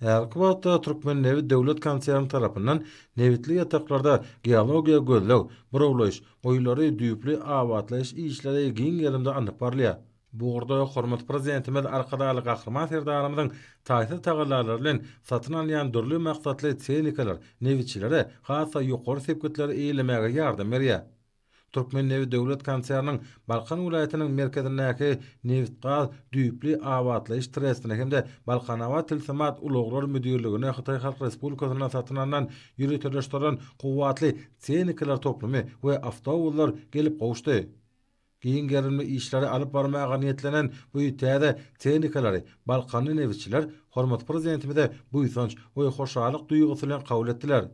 Häzirki wagtda Türkmennebit döwlet konserni tarapyndan nebitli ýataklarda geologiýa gözleg, burawlaýyş, guýulary düýpli abatlaýyş işleri giň gerimde alnyp barylýar. Bu ugurda hormatly Prezidentimiz Arkadagly Gahryman Serdarymyzyň taýsyz tagallalary bilen satyn alynýan dürli maksatly tehnikalar nebitçilere has-da ýokary sepgitleri eýelemäge ýardam berýär. Türkmennebit döwlet konserniniň Balkan welaýatynyň merkezindäki nebitgaz düýpli abatlaýyş trestine hem-de Balkanabat tilsimat ulaglar müdirligine Hytaý Halk Respublikasyndan satyn alnan ýöriteleşdirilen kuwwatly tehnikalar toplumy we awtobuslar gelip gowuşdy. Giň gerimli işleri alyp barmaga niýetlenen bu täze tehnikalary balkanly nebitçiler hormatly Prezidentimize buýsanç we hoşallyk duýgusy bilen kabul etdiler.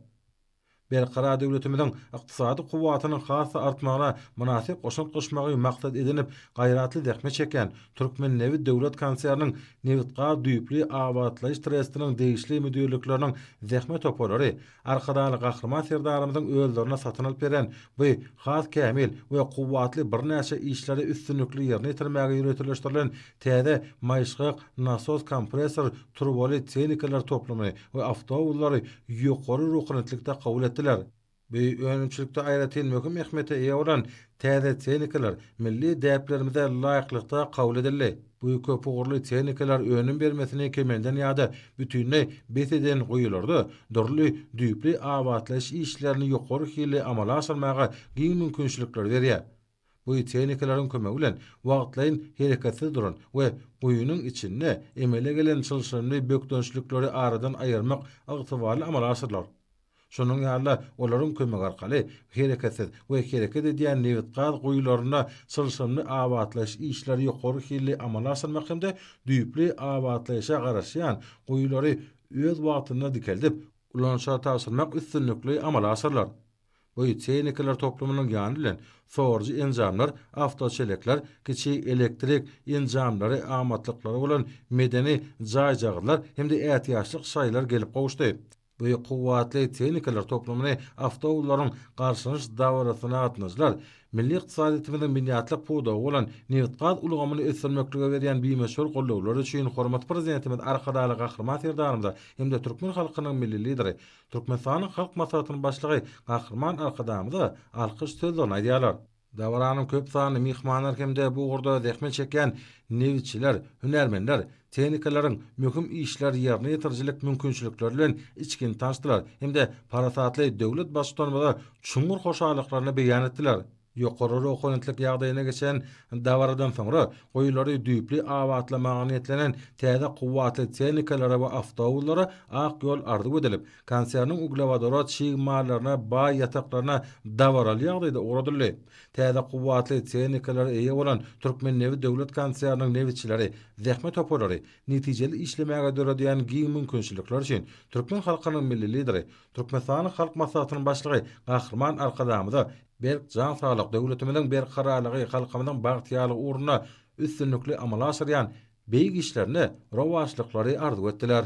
Berkarar döwletimiziň ykdysady kuwwatynyň has-da artmagyna mynasyp goşant goşmagy maksat edinip gaýratly zähmet çekýän Türkmennebit döwlet konserniniň Nebitgaz düýpli abatlaýyş trestiniň degişli müdirlikleriniň zähmet toparlary Arkadagly Gahryman Serdarymyzyň özlerine satyn alyp beren bu has kämil we kuwwatly birnäçe işleri üstünlikli ýerine ýetirmäge ýöriteleşdirilen täze maýyşgak nasos-kompressor turbaly tehnikalar toplumy we awtobuslary ýokary ruhubelentlikde kabul etdiler. Bu önümçilikde aýratyn möhüm ähmiýete eýe bolan täze tehnikalar milli däplerimize laýyklykda kabul edildi. Bu köpugurly tehnikalar önüm bermesini kemelden ýa-da bütinleý bes eden guýularda dürli düýpli abatlaýyş işlerini ýokary hilli amala aşyrmaga giň mümkinçilikleri berýär. Bu tehnikalaryň kömegi bilen wagtlaýyn hereketsiz duran we guýynyň içinde emele gelen çylşyrymly bökdençlikleri aradan aýyrmak ygtybarly amala aşyrylar. Şonuň ýaly-da, olaryň kömegi arkaly hereketsiz we hereket edýän nebitgaz guýularynda çylşyrymly abatlaýyş işleri ýokary hilli amala aşyrmak hem-de düýpli abatlaýşa garaşýan guýulary öz wagtynda dikeldip, ulanyşa tabşyrmak üstünlikli amala aşyrylar. Bu tehnikalar toplumynyň ýany bilen sorujy enjamlar, awtoçelekler, kiçi elektrik enjamlary, amatlyklary bolan medeni jaýjagazlar hem-de ätiýaçlyk şaýlar gelip gowuşdy. Bu kuwwatly tehnikalar toplumyny awtoulaglaryň garşynyş dabarasyna gatnaşyjylar milli ykdysadyýetimiziň binýatlyk pudagy bolan nebitgaz ulgamyny ösdürmeklige berýän bimöçber goldawlary üçin hormatly Prezidentimiz Arkadagly Gahryman Serdarymyza hem-de türkmen halkynyň Milli Lideri, Türkmenistanyň Halk Maslahatynyň Başlygy Gahryman Arkadagymyza alkyş sözlerini aýdýarlar. Dabaranyň köp sanly myhmanlar hem-de bu ugurda zähmet çekýän nebitçiler, hünärmenler tehnikalaryň möhüm işleri ýerine ýetirijilik mümkinçilikleri bilen içgin tanyşdylar hem-de parasatly döwlet Baştutanymyza çuňňur hoşallyklaryny beýan etdiler. Ýokary ruhubelentlik ýagdaýyna geçen dabaradan soňra, guýulary düýpli abatlamaga niýetlenen täze kuwwatly tehnikalara we awtobuslara ak ýol arzuw edilip, konserniň uglewodorod çig mallaryna baý ýataklaryna dabaraly ýagdaýda ugradyldy. Täze kuwwatly tehnikalara eýe bolan Türkmennebit döwlet konserniniň nebitçileri, zähmet toparlary netijeli işlemäge döredýän giň mümkinçilikler üçin türkmen halkynyň Milli Lideri, Türkmenistanyň Halk Maslahatynyň Başlygy Gahryman Arkadagymyza Berk jan saglyk, döwletimiziň berkararlygy, halkymyzyň bagtyýarlygy ugrunda üstünlikli amala aşyrýan beýik işlerinde rowaçlyklary arzuw etdiler.